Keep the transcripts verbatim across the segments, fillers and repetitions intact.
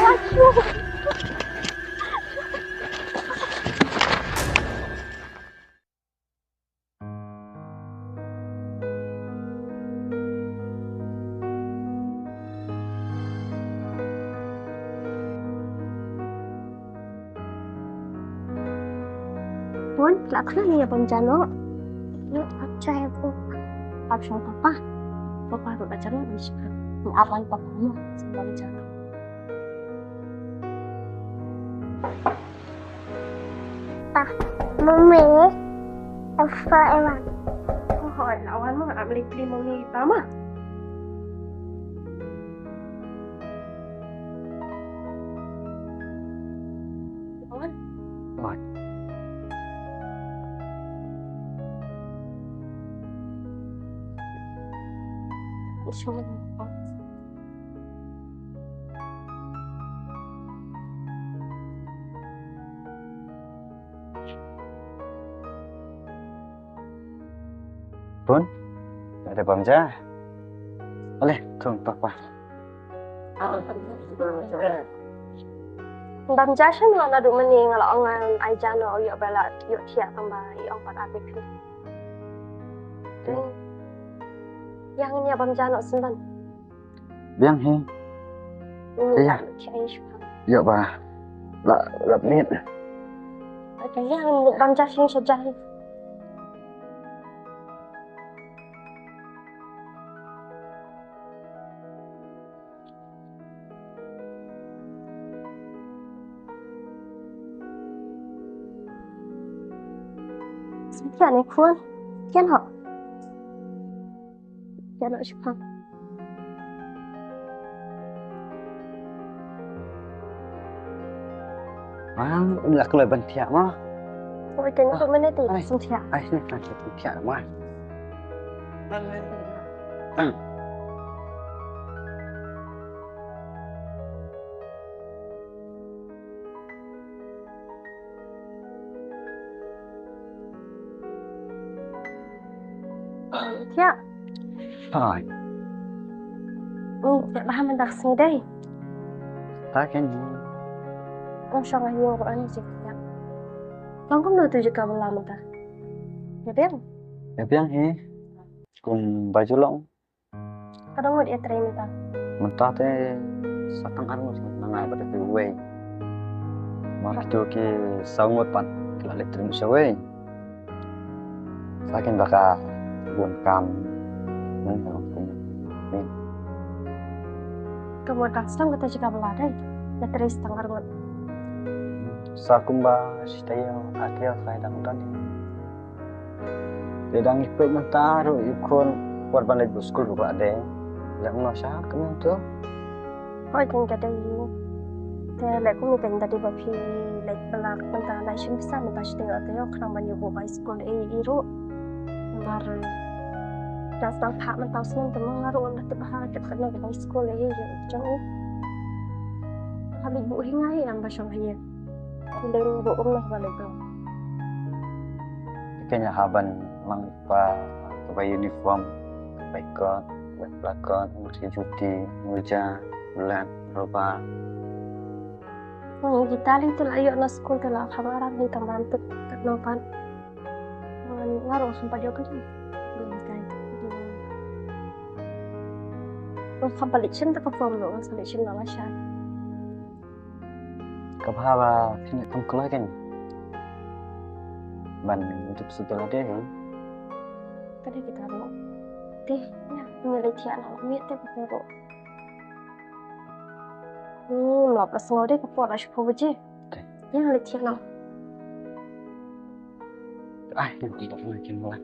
Bun, la khana ni ya bam jano. Yo, ap chai ko. Ap shong papa. Papa ro da jano ni shi. Ni apan papa mo. Bam jano. Pa, mami, apa ewan? Oh, lawan mo, am li pli mami pa ma. Wan. Wan. Shong. Bun, ada bam ja. Aleh, tung pak pak. Bam ja shen nga naduh mynne nga la ong ngan ai ja noh ïoh ba la ïoh thiah tang ba i ong pat ap ïa phi. Yang ïa bam ja noh shen ban. Biang hi. Iya. Ïoh ba la la mit. Yang bam ja shen sha ja hi. Sngewthiah ne khun? Thiah noh. Thiah noh shipang. Ma, la kloi ban thiah ma. Oi, te nang mynne te sngewthiah. Ai, sngewthiah ma. Thiah. Hai. Ni thiah ba ha mynta ka sngi dei. Ta ken. Ong shong ha ïing ruh ani jik thiah. Long kumno tu jaka bala mynta. Ïa biang. Ïa biang hi. Kum ba ju long. Ka dang ngut ïa trei mynta. Mynta te sa tang ar ngut na ngai ba te wei. Ma kito ki saw ngut pat ki la leit trei sha wei. Sa kin ba ka bun kam. Hm, hm, hm. Ka mut ka stang kata jaka bala dei. Ïa trei sa tang ar ngut. Sa kumba shi taïew ar taïew sa dang don. Te dang ïa peit mynta ruh ïa khun por ban leit bad skul ruh ka dei. Leh kumno sha kumno to. Hooid, kan ka dei. Te leh kumno kan da dei ba phi leit bad la mynta la shim pisa mynta shi taïew ar taïew khnang ban ïa buh bai skul ei ei ruh. Namar da sdang phah mynta u snem te ma nga ruh ngam da tip bha tip katno ka bai skul ei ei jong u. Ka leit buh hi nga ei em ba shong ha ïing. Ka leit buh kumno ka leit buh. Kane ha ban mang pa ka bai uniform, ka bai kot, ka bai pla kot, ka bai juti, moja, bulat, rubber. Hmm, kita li tu la ïoh na skul tu la kham aram hi tang ban tu kat no pan. Ngan ngaruh kham pat ïoh kali. Belum kai. Belum kham pat leit shim ta ka form lo, kham leit shim la la sha. Ka bha ba phin ïa kam kloi kan. Ban YouTube super ade kan. Ka dei kita ruh. Te, ïa, ngi leit thiah noh, miet te kita ruh. Hmm, lap la sngew dei ka por la shiphew baje. Te. Ïa, leit thiah noh. Ai, ïa, ïa, ïa, ïa, ïa.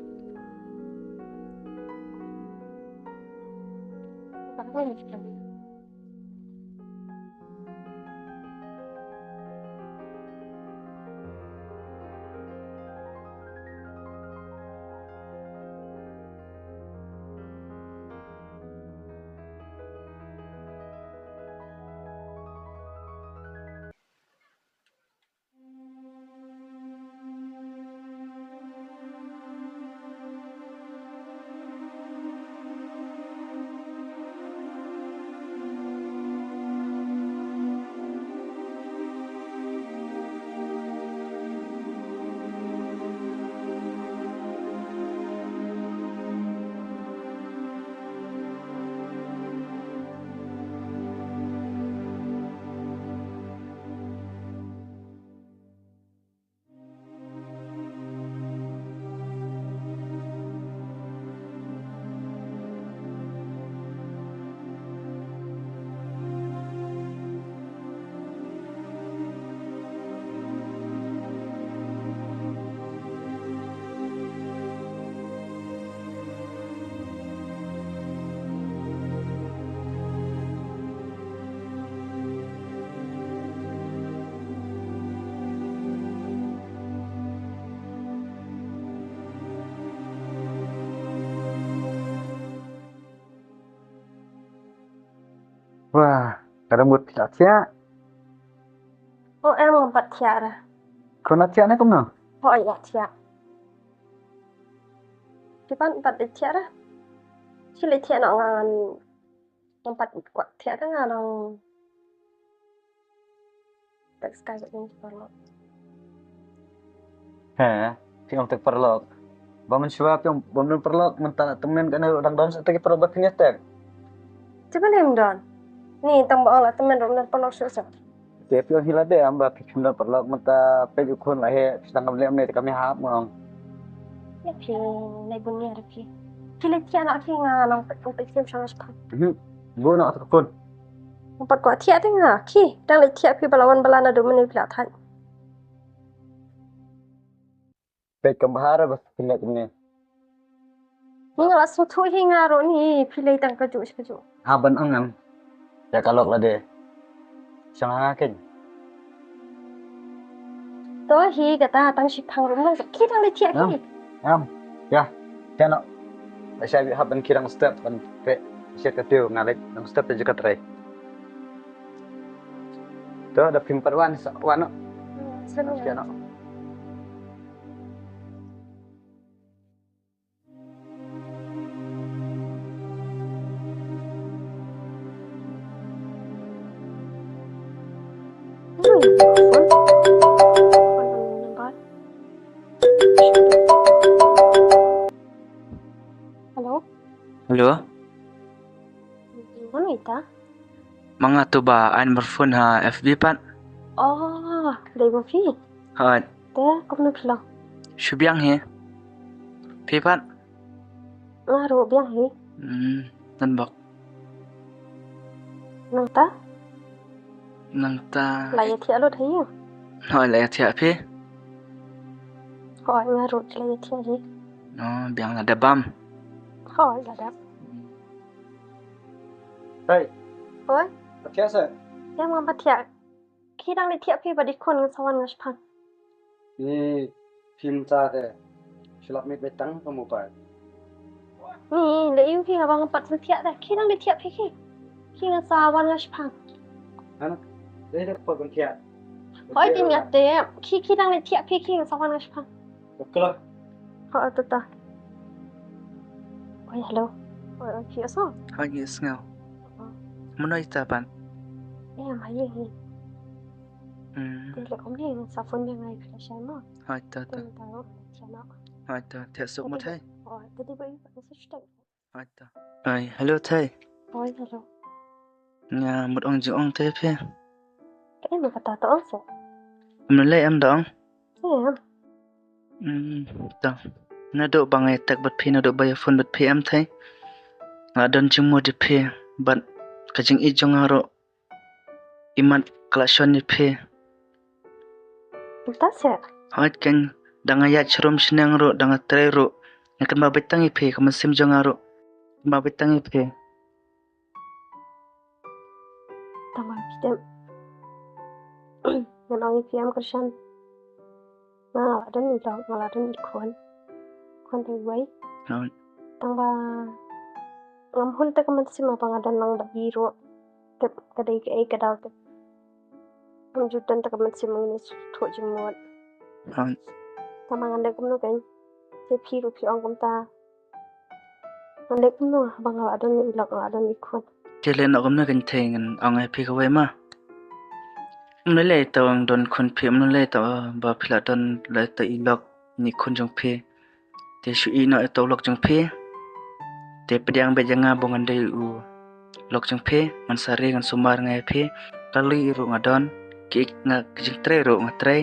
Ka dang mut phi la thiah? Oh, em, ngam pat thiah re. Khun la thiah ne kumno? Hooid, la thiah. Phi pat, pat la thiah re? Phi la thiah noh, nga ngam pat kwah thiah re, nga dang text kai bad ïing paralok. He, phi ong text paralok. Ba mynshuwa phi ong bym don paralok, mynta la tymmen kane ruh dang don sa text paralok ba phin ïa text. Te balei ym don? Ni tang ba ong la tymmen ruh ym don paralok shuh shuh. Te phi ong hi la dei em ba phi phim don paralok, mynta peit u khun la heh, phi tang kam leh ne te kam ïahap, nga ong. Ïa phi, nai bun ïa phi. Phi leit thiah noh phi, nga nang peit, peit phim shong shong. Mhm. Bun noh tu khun. Ngam pat kwah thiah te nga. Khie, dang leit thiah phi ba la wan ba la naduh mynne phi la thait. Peit kam bha re ba phi leh kumne. Ni nga la sngewthuh hi nga ruh ni, phi leh tang kajuh shi kajuh. Ha ban ong em. Ïa ka lok lade. Shong ha nga keiñ. To hi kata tang shiphang ruh nang khie dang leit thiah khie. Em. Ïa. Thiah noh. Ba shai bit hap ban khie dang step ban peit. Shet ka tiew nga leit dang step te ju ka trei. To da phim pat wan sa wan noh. Thiah noh. Hello. Hello. Mano ita? Ma nga tu ba ai number phone ha F B pat. Oh, dei ba phi? Hooid. Te kumno phi long? Shu biang hi. Phi pat? Nga ruh biang hi. Hmm, ngan bok. Nangta? Nangta. La ïa thiah lut hi. Hooid, la ïa thiah phi. Hooid, nga ruh la ïa thiah hi. Oh, biang la dep bam. Hooid, la dep. Hei. Oi. Pat thiah seh? Ïa, ngam pat thiah. Khie dang leit thiah phi bad i khun, ngan sa wan nga shipang. Ni phim sa te. Shu lap miet beit tang ka mobile. Ni leh ïa phi haba ngam pat thiah te. Khie dang leit thiah phi khie. Khie ngan sa wan nga shipang. Hana. Dei da ka por ban thiah. Hooid, te nga te. Khie, khie dang leit thiah phi khie ngan sa wan nga shipang. Ka kloi. Ho, to, to. Oi, hello. Oi, oi, phi ïohsngew? Hooid, ngi ïohsngew. Oh. Mano ita pat? Em, ha ïing hi. Hmm. Te leh kumne, sa phone biang ïa phi lashai mo. Hooid, to, to. Te mynta ruh lashai mo. Hooid, to, thiah suk mo thei. Oh, te dei ba ïa phi sa shu text. Hooid, to. Oi, hello thei. Oi, hello. Nga mut ong jingong te phi. Kaei kata to ong seh? Ym lei em da ong. Em. Hmm, to. Naduh ba nga ïa text bad phi, naduh ba ïa phone bad phi em thei, nga don jingmut ïa phi bad ka jingïeit jong nga ruh imat ka la shon ïa phi. Mynta seh? Hooid keiñ, da nga ïaid sharum shnong ruh, da nga trei ruh, nga kynmaw beit tang ïa phi, ka mynsiem jong nga ruh kynmaw beit tang ïa phi. Tang ba phi tip, ngan ong ïa phi em Krishan, nga la don i lok, nga la don i khun. Khun dei wei. Hooid. Tang ba ngam hun te ka mynsiem ba nga don lang bad i ruh. Tip ka dei kaei ka daw tip. Ngam ju don te ka mynsiem, ngin ïa sngewthuh jingmut. Hooid. Tang ba ngan leh kumno keiñ? Te phi ruh phi ong kumta. Ngan leh kumno haba nga la don i lok, nga la don i khun? Te leh noh kumno keiñ thei, ngan ong ïa phi kawei ma. Ym lei lei to ong don khun phi, ym lei lei to ba phi la don lei to i lok, i khun jong phi. Te shu ïeh noh ïa uto u lok jong phi. Te pdiang beit ïa nga ba ngan dei u lok jong phi, ngan sa ri ngan sumar nga ïa phi. Kali ruh nga don, ki nga ki jingtrei ruh nga trei.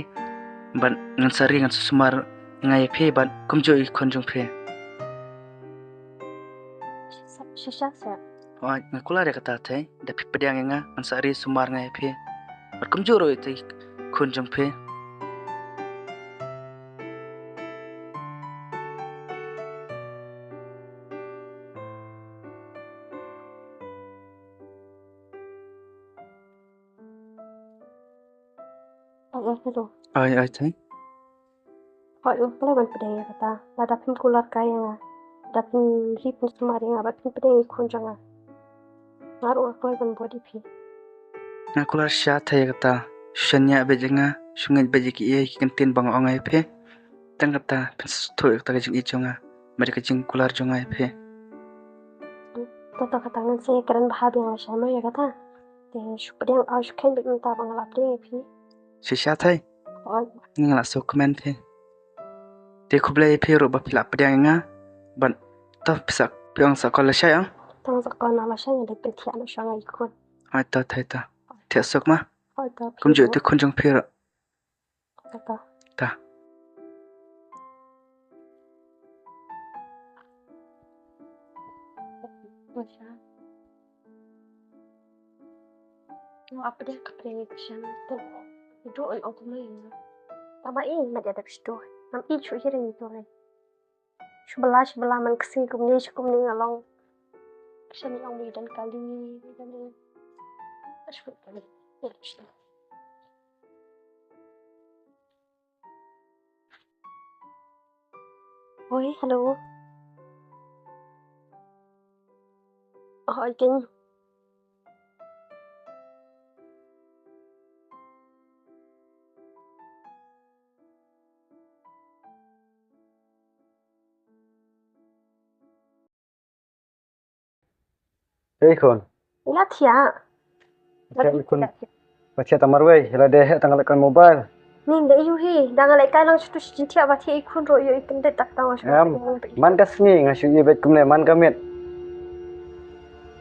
Bad ngan sa ri ngan sumar nga ïa phi bad kumjuh i khun jong phi. Shisha seh. Hooid, nga kular ïa kata thei, da phi pdiang ïa nga, ngan sa ri sumar nga ïa phi. Bad kumjuh ruh ïa i khun jong phi. Ai, ai, hello. Ai, ai, thei. Hooid, nga kloi ban pdiang ïa kata. Lada phim kular kai ïa nga, lada phim ri phim sumar ïa nga bad phim pdiang ïa i khun jong nga, nga ruh nga kloi ban bud ïa phi. Nga kular shisha thei ïa kata. Shu shaniah beit ïa nga, shu ngeit beit ïa kiei ki kyntien ba nga ong ïa phi. Tang kata phin sngewthuh ïa kata ka jingïeit jong nga bad ka jingkular jong nga ïa phi. Kata kata ngan sa kren bha biang lashai mo ïa kata. Te shu pdiang, ah, shu kheiñ beit mynta ba nga la pdiang ïa phi. Shisha thei. Hooid. Nga la sngewkmen phi. Te khublei ïa phi ruh ba phi la pdiang ïa nga. Bad to phi sa, phi ong sa call lashai ah. Tang sa call na lashai, nga dei pynthiah noh shuwa nga i khun. Hooid to thei to. Thiah suk ma. Hooid to. Kumjuh ïa i khun jong phi ruh. Kata. Ta. Masha. Nga ap deh ka pdeng ka shan tu. Idu an ong kumne. Tama i mat ïa dep shu. Nam i shu hiring tu re. Shu bala shu bala man ksing kumne shu kumne nga long. Shan i ong ni dan kali ni dan ni. Shu kali. Oi, hello. Oi, ken. Ei khun. La thiah. La thiah i khun. La thiah tang marwei, la dei heh tang leh ka mobile. Ning da ïohi, da nga leh kai lang shuh tu shu jin thiah ba thiah i khun ruh ïoh i kyndit tak tang shuh. Em, man ka sngi nga shu ïohi beit kumne, man ka miet.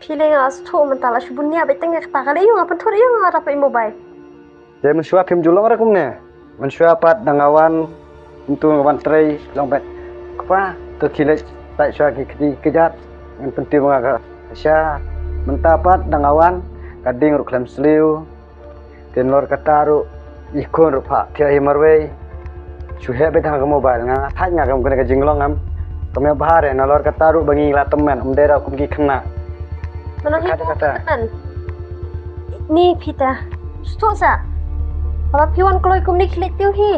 Phi leh nga shu mynta la shu bun nia beit tang ka ta ka leh ïoh nga pynthut ïoh nga rap i mobile. Te mynshuwa phim ju long re kumne. Mynshuwa pat da nga wan ntu nga wan trei long bet. Kpa to khie leit tai shuwa ki kti kjat ngan pynti ba nga ka sha. Mynta pat da nga wan ka ding ruh khlem sliew. Te nalor kata ruh i khun ruh pha thiah hi marwei. Shu heh beit ha ka mobile nga thait nga kam kane ka jinglong am. Kam ïa bha re nalor kata ruh ba ngi la tymmen um dei ruh kum ki khynnah. Mano hi kata kata. Ni phi ta. Stok sa. Haba phi wan kloi kumne khlieh tiew hi.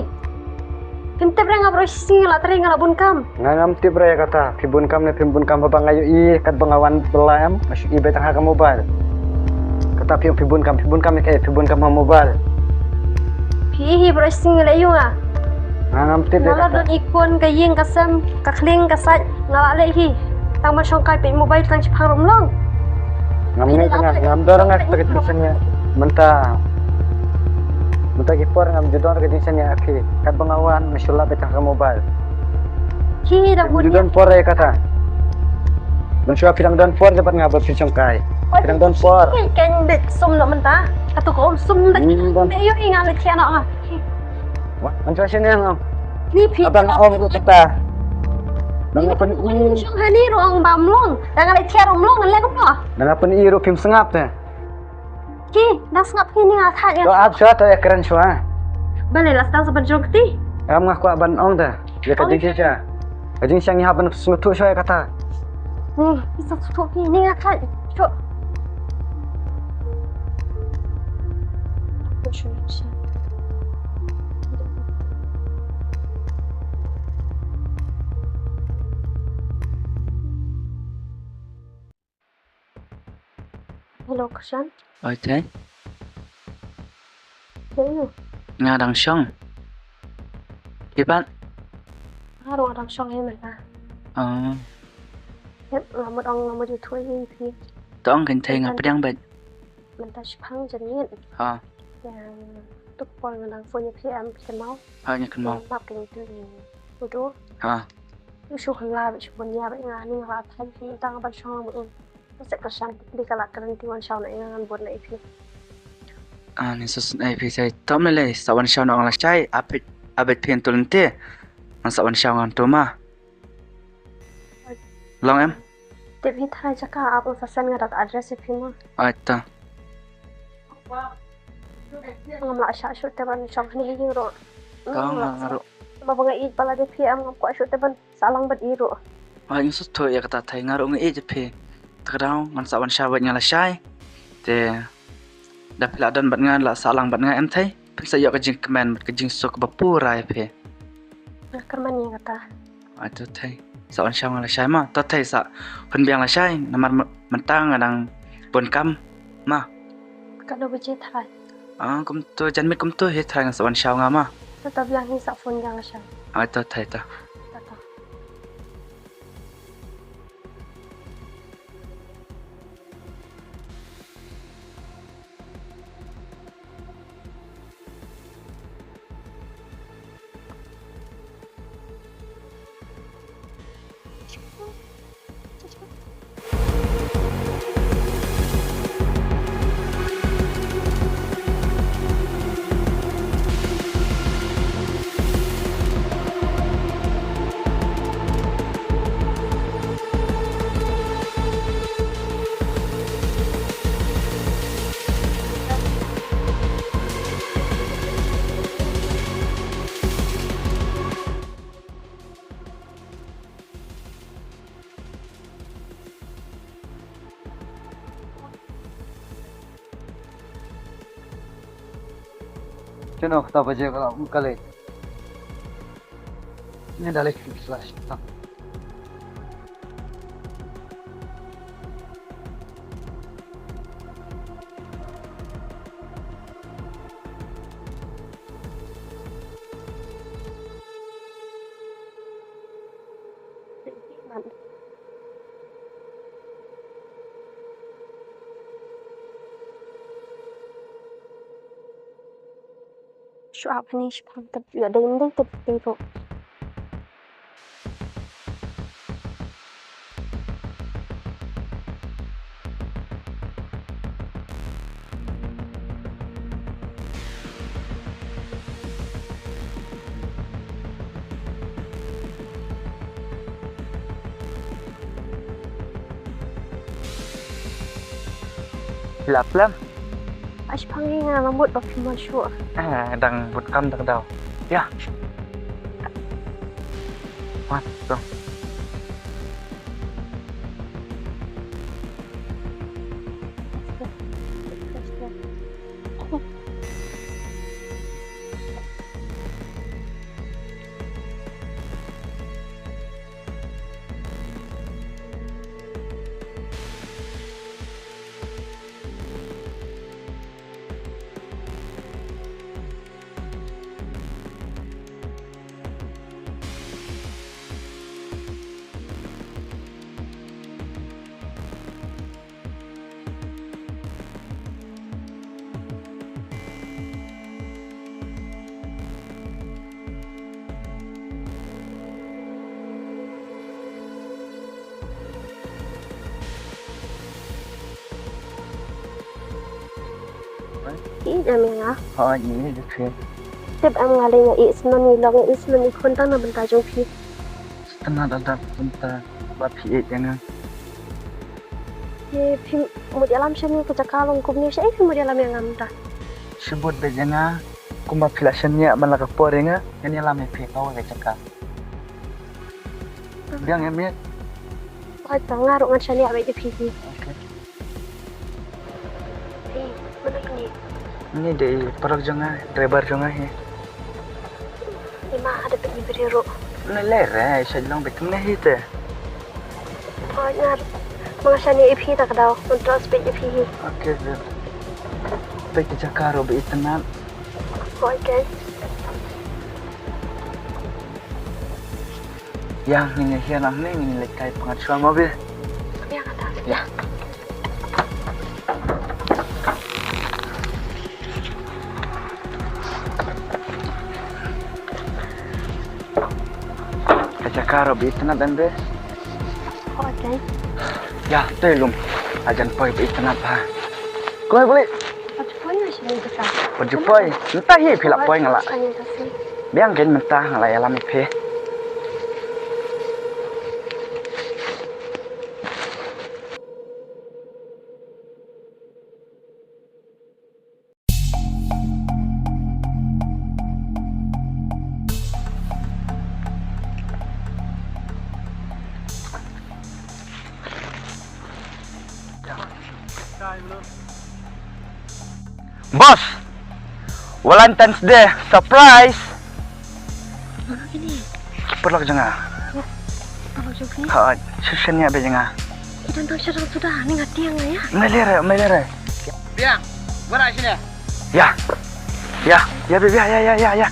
Phim tip re nga baroh shisien nga la trei nga la bun kam. Nga ngam tip re ïa kata phi bun kam ne phim bun kam haba nga ïohi katba nga wan bylla em nga shu i beit tang ha ka mobile. Kata phi ong phi bun kam phi bun kam ne kaei phi bun kam ha mobile. Phi i hi baroh shisien nga leh ïa nga. Nga ngam tip re kata. Nga la don i khun ka ïing ka sem ka khlieng ka sait nga la leh hi. Tang ban shong kai peit mobile tang shiphang ruh ym long. Ngam ngeit nga ngam don nga kata ka jingsngewsih mynta. Mynta ki por ngam ju don ka jingsngewsih ïa phi. Katba nga wan nga shu lap beit tang ka mobile. Ki da bun ju don por ïa kata. Mynshuwa phi dang don por japat nga ba phi shong kai. Phi dang don por. Ki kan bit sum na mynta. Katu ka um sum da ki. Ïoh i nga leh thiah noh nga. Wan, wan shuwa sini ong. Ni phi. Abang ong ruh kata. Nang pyn i. Shong hani ruh ong ba mlong. Dang leh thiah ruh mlong, leh kumno? Nang pyn i ruh phim sngap te. Ki, dang sngap hi ni nga thait. To ap shuwa to ïa kren shuwa. Balei la sdang sa ban jong kti. Am nga kwah ban ong te. Ïa ka jingshisha. Ka jingshisha ngi hap ban sngewthuh shuwa ïa kata. Ni, ki sa sngewthuh hi ni nga thait. Shuwa. Hello, Krishan. Oi, te. Hello. Nga dang shong. Ki pat? Nga ruh nga dang shong hi mynta. Oh. Yep, nga mut ong nga mut ju thuh hi phi. To ong kan te nga pdiang bad. Mynta shiphang janmiet. Ha. Ïa tu por nga dang phone ïa phi em phi kynmaw. Ha, nga kynmaw. Map kyntu ni. Udu. Ha. U shu khylla bad shu bun ïa bad nga ni nga la thait phi mynta nga ban shong bad u. Ka sek ka shan di ka la kren ti wan shaw na ïa ngan bun na ïa phi. Ah, ni sus na ïa phi sai. Tom lei lei sa wan shaw na ong lashai. Apit apit phi ntul nte. Ngan sa wan shaw ngan tu ma. Long em? Tip hi thai jaka ap nga sa send nga da ka address ïa phi ma. Ai ta. Ngam lah shah shuh te ban shong hangne ha ïing ruh. Ka nga ruh. Ma ba nga ïeit ba la dei phi em ngam kwah shuh te ban sah lang bad i ruh. Ai nga sngewthuh ïa kata thai nga ruh nga ïeit ïa phi. Te ka daw ngan sa wan shaw bad nga lashai. Te da phi la don bad nga la sah lang bad nga em thai. Phin sa ïoh ka jingkmen bad ka jingsuk ba pura ïa phi. Nga kyrmen ïa kata. Ai to thai. Sa wan shaw nga lashai ma. To thai sa pynbiang lashai namar mynta nga dang bun kam ma. Katno baje tharai? Ah, kumto, janmiet kumto hi tharai ngan sa wan shaw nga ma. To to biang hi sa phone biang shaw. Ah, to thai to. To to. Chino kata baje ka la kale. Ni dale ki slash. Shu ap ni shi pang tep ya dei dei tep dei ko. Lap lap. Ash pang nga la mut ba phim shuh. Ah, dang bun kam dak daw. Ya. Wan, to. Ïeit em ïa nga? Hooid, ngi ïeit ïa phi. Tip em nga lei nga ïeit sngewbha ïa long, ïeit sngewbha ïa khun tang na bynta jong phi. Sngewbha da da bynta ba phi ïeit ïa nga. Te phi mut ïalam shane ka jaka long kumne, shaei phi mut ïalam ïa nga mynta? Shu bud beit ïa nga, kumba phi la shaniah man la ka por ïa nga, ngan ïalam ïa phi kawei ka jaka. Biang ïa miet. Hooid, to nga ruh ngan shaniah beit ïa phi hi. Okay. Ei, mano kane? Kane dei paralok jong nga, driver jong nga hi. Ima, da peit ïa phi ruh. Mano lei re, sha long beit kumne hi te. Hooid, nga ruh. Ma nga shaniah ïa phi ta ka daw, ngan trust beit ïa phi hi. Okay, babe. Peit ka jaka ruh ba itynnad. Hooid, okay. Ïa, ngin ïa hiar nangne, ngin ïa leit kai pyngngad shuwa mo, babe. Ïa, kata. Ïa. Ka jaka ruh ba itynnad em, babe. Hooid, okay. Ïa, to lum. Ajan poi ba itynnad ha. Kumne, kumne. Pat ju poi nga shane mynta. Pat ju poi. Mynta hi phi lah poi nga lah. Biang kein mynta nga lah ïalam ïa phi. Boss, Valentine's Day surprise. Mano kine? Paralok jong nga. Oh, paralok jong phi? Ha, shu shaniah beit ïa nga. Ki don tang sha rang suda, ni nga tieng ïa. Ym lei re, ym lei re. Biang. Wara sini. Ya. Ya, ya, babe, ya, ya, ya, ya, ya.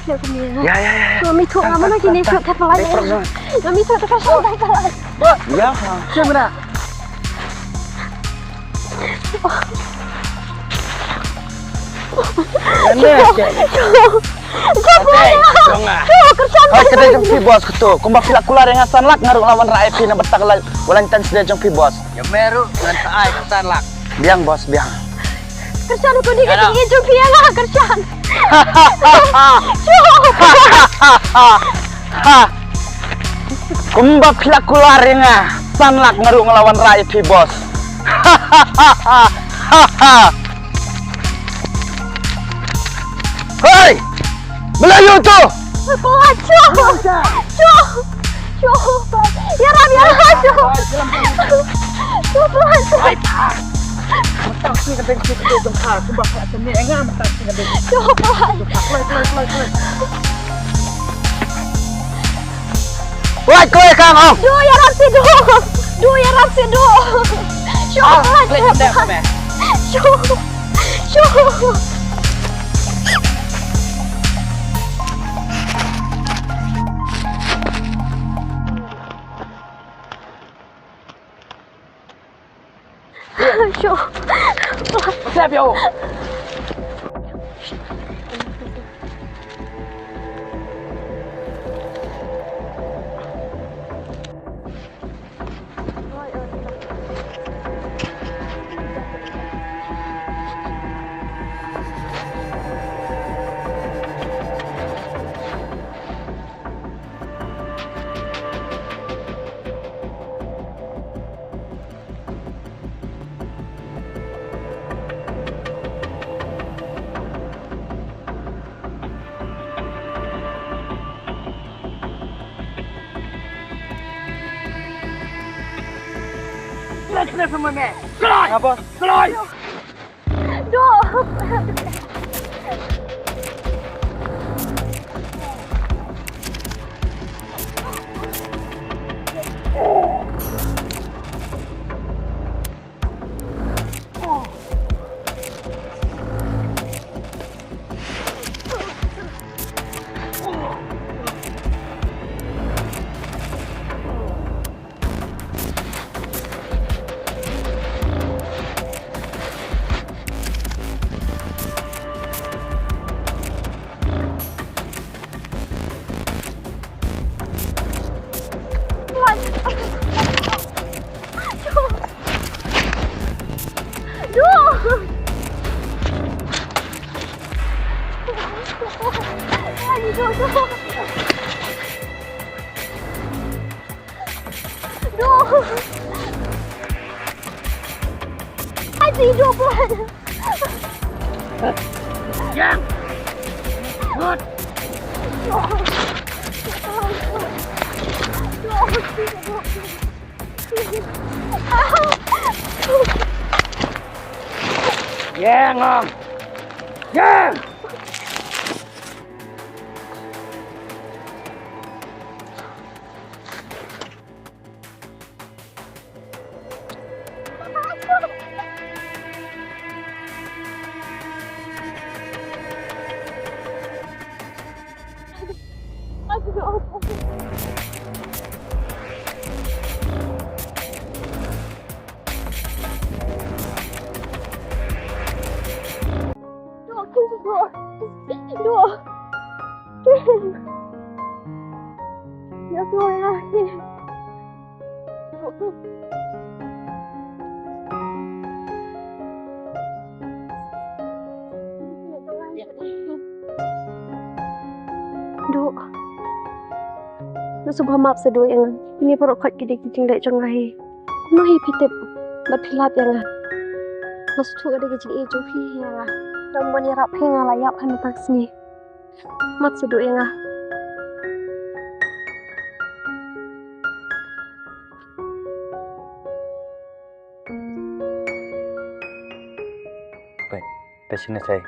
Ya, ya, ya, ya. Mami tu, mama nak kini tu, tak pelai. Mami tu, tak pelai. Ya, ha. Siapa nak? Kane, cek. Cek, cek, jong nga. Cek, kersan. Hai, kedai jong phi, boss, ketu. Kumba phi la kular ïa nga san lak, nga ruh la wanrah ïa phi na bynta ka lad, walai tang sdei jong phi, boss. Ïa me ruh ngan sa ai ka san lak. Biang, boss, biang. Kersan, ko ni ka jingïeit jong phi ïa nga, kersan. Cek. Ha. Kumba phi la kular ïa nga san lak, nga ruh nga la wanrah ïa phi, boss. Hei! Melayu tu! Kuat, Cuk! Cuk! Cuk! Ya Rab, ya Rab, Cuk! Cuk, kuat, Cuk! Hai, pa! Mentang sini kena bengkok tu, jong ka, kumba ka sini, enggak, mentang sini kena bengkok. Cuk, kuat! Kloi, kloi, kloi, kloi. Wai, kloi kang, ong. Duh, ïarap seh, duh. Duh, ïarap seh, duh. Shuh, ah, kloi, kloi, kloi. Shuh. Shuh. Shuh. Siap, yo. Kloi, kloi, sama me. Kloi. Apa? Kloi. Duh. Duh. Ai, ti duh, Puan. Yang. Good. Duh. Yang, Ong. Yang. Duh, King, duh. Duh. King. Ya Tuhan, ya King. Duh. Nga sngewbha map sa Duh ïa nga. Kine baroh khoit ki dei ki jingleh jong nga hi. Kumno hi phi tip bad phi lap ïa nga? Nga sngewthuh ka dei ka jingïeit jong phi ïa nga. Lada ym wan ïarap phi nga la ïap ha mynta ka sngi. Map sa Duh ïa nga. Peit, peit shane sei.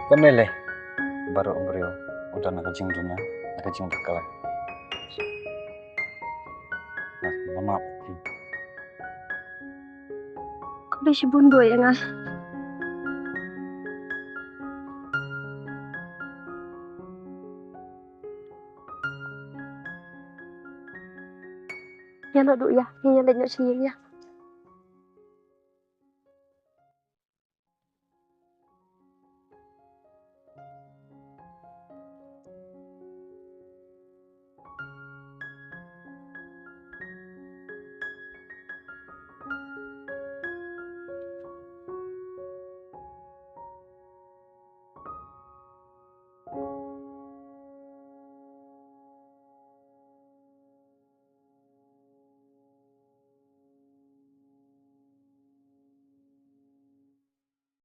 Kumne lei. Baroh u briew u don na ka jingduna, na ka jingdonkam. Nga map. Khublei shibun boi ïa nga. Ïa noh duh ïa, ïa leit noh sha ïing ïa.